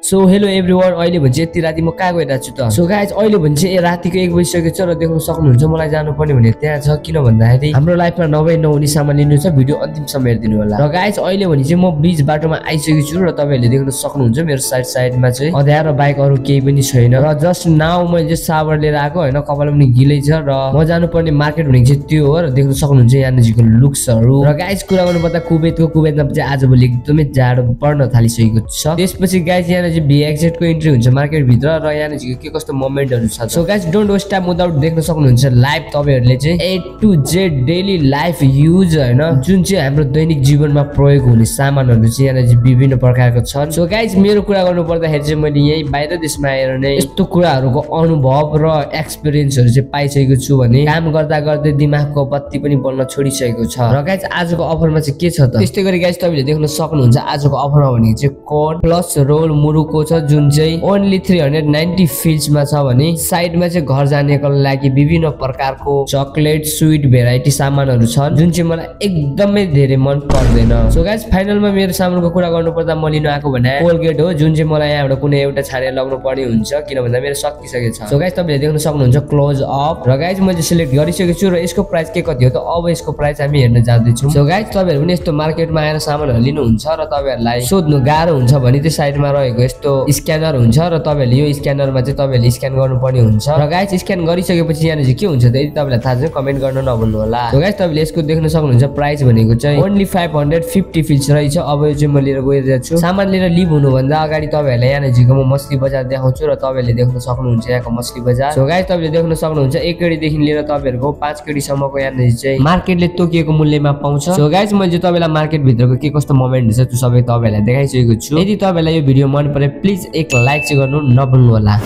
So hello everyone अहिले भन्छ यति राति म कहाँ गइरहेको छु त सो गाइज अहिले भन्छ रातिको 1 बजिसकेको छ र देख्न सक्नुहुन्छ मलाई जानुपर्ने भने त्यहाँ छ किन भन्दाखेरि हाम्रो लाइफमा नभए नहुने सामान लिनु छ भिडियो अन्तिमसम्म हेरिदिनु होला र गाइज अहिले भने चाहिँ म बीच बाटोमा आइसकेको छु र तपाईहरुले देख्न सक्नुहुन्छ मेरो साइडमा चाहिँ अँध्यारो बाइक अरु केही पनि छैन र जस्ट नाउ मैले सावर लिएर आएको हैन कपाल पनि गिलै छ र म जानुपर्ने मार्केट भनेको चाहिँ त्यो हो र देख्न सक्नुहुन्छ यहाँ नजिकको लुक्सहरु र गाइज कुरा गर्नुपर्दा कुवेतमा चाहिँ आजभोलि एकदमै जाडो पर्न थालिसकेको छ त्यसपछि गाइज यहाँ चाहिँ BXZ को एन्ट्री हुन्छ मार्केट भित्र र यहाँ नजिक के कस्तो मोमेन्टहरु छ so guys don't waste time without देख्न सक्नुहुन्छ लाइभ तपाईहरुले चाहिँ A to Z daily life use हैन जुन चाहिँ हाम्रो दैनिक जीवनमा प्रयोग हुने सामानहरु चाहिँ यहाँ चाहिँ विभिन्न प्रकारको छन् सो गाइज मेरो कुरा गर्नु पर्दाखेरि चाहिँ मैले यही बाहिर देशमा आएर नै यस्तो कुराहरुको अनुभव र एक्सपीरियन्सहरु चाहिँ पाइसकेको छु भने काम गर्दा गर्दै दिमागको बत्ती पनि बल्न छोडिसकेको छ र गाइज आजको अफरमा चाहिँ के छ त त्यस्तै गरी गाइज तपाईले देख्न सक्नुहुन्छ आजको अफरमा भनेको चाहिँ कोड प्लस रोल मुरुको छ जुन चाहिँ ओन्ली 390 फिल्समा छ भने साइडमा चाहिँ घर जानेको लागि विभिन्न प्रकारको चकलेट स्वीट भेराइटी सामानहरु छन् जुन चाहिँ मलाई एकदमै धेरै मन पर्दैन सो गाइस फाइनलमा मेरो सामानको कुरा गर्नुपर्दा म लिन आएको भने कोलगेट हो जुन चाहिँ मलाई यहाँबाट कुनै एउटा छानेर लगाउनु पर्ने हुन्छ किन भन्दा मेरो सकिसकेको छ सो गाइस तपाईले देख्न सक्नुहुन्छ क्लोज अप र गाइस मैले सिलेक्ट गरिसकेको छु र यसको प्राइस के कति हो त अब यसको प्राइस हामी हेर्न जाँदै छौं सो गाइस तपाईहरु पनि यस्तो मार्केटमा आएर सामानहरु लिनुहुन्छ र तपाईहरुलाई सोध्नु गाह्रो हुन्छ भने त्यो साइडमा रहेको यस्तो स्क्यानर हुन्छ र तपाईहरुले यो स्क्यानरमा चाहिँ तपाईहरुले स्क्यान गर्नुपर्ने हुन्छ र गाइस स्क्यान गरिसकेपछि यहाँ चाहिँ के हुन्छ त यदि तपाईलाई थाहा छ कमेन्ट गर्न नभुल्नु होला सो गाइस तपाईले यसको देख्न सक्नुहुन्छ प्राइस भनेको चाहिँ ओन्ली 550 फिल्स रहेछ अब यो चाहिँ म लिएर गइरहेको छु सामान लिएर लिभ हुनु भन्दा अगाडि तपाईहरुलाई यहाँ नजिकको म मछली बजार देखाउँछु र तपाईहरुले देख्न सक्नुहुन्छ यहाँको मछली बजार सो गाइस तपाईले देख्न सक्नुहुन्छ 1 केडी देखि लिएर तपाईहरुको 5 केडी सम्मको यहाँ नजिक चाहिँ मार्केटले तोकिएको मूल्यमा पाउँछ सो गाइस मैले चाहिँ तपाईलाई मार्केट भित्रको के कस्तो मोमेन्ट छ त्यो सबै तपाईहरुलाई देखाइसकेको छु यदि तपाईलाई यो भिडियो मन परे प्लिज एक लाइक चाहिँ गर्नु नभुल्नु होला।